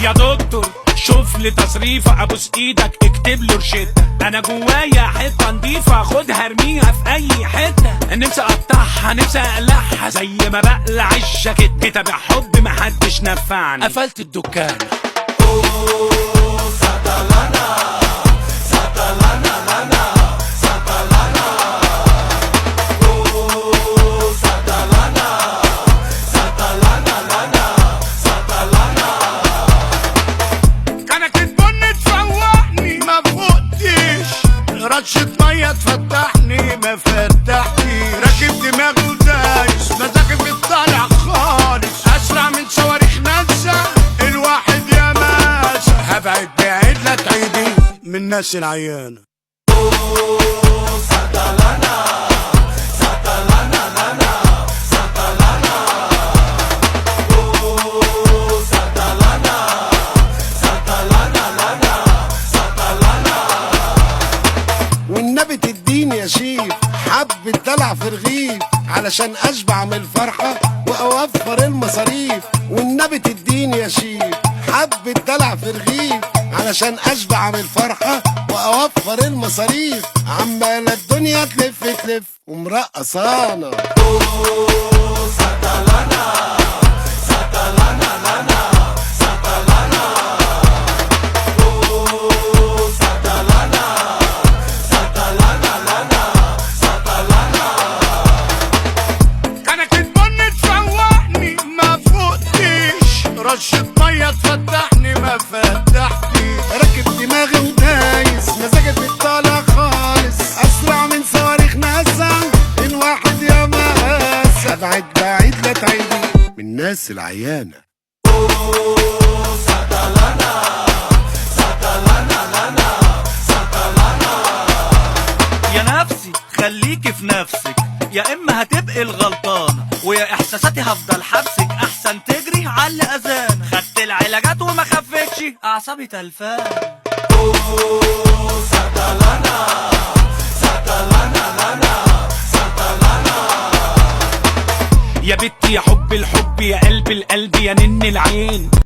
يا دكتور شوف لي تصريفة، ابوس ايدك اكتب له روشتة. انا جوايا حتة نضيفة، خدها ارميها في اي حتة. نفسي اقطعها نفسي اقلعها زي ما بقلع الجاكيت. كتاب حب محدش نفعني، قفلت الدكان. رشة مية تفتحني ما فتحتي، راكب دماغي ودايس مزاجي في الطالع خالص، اسرع من صواريخ ناسا الواحد يا ماسا. هبعد بعيد لا تعيدي من الناس العيانة. والنبي تديني يا شيف حبة دلع في رغيف، علشان اشبع من الفرحة واوفر المصاريف. والنبي تديني يا شيف حبة دلع في رغيف، علشان اشبع من الفرحة واوفر المصاريف. عمالة الدنيا تلف تلف ومرقصانة. رشة مية تفتحني ما فتحتي، راكب دماغي ودايس مزاجي في الطالع خالص، اسرع من صواريخ ناسا الواحد يا ماسا. ابعد بعيد لا تعيدي من الناس العيانة. يا نفسي خليكي في نفسك، يا اما هتبقي الغلطانة، ويا احساساتي هفضل حبسك، احسن تجري على اذان. خدت العلاجات وما خفتش، اعصابي تلفانة.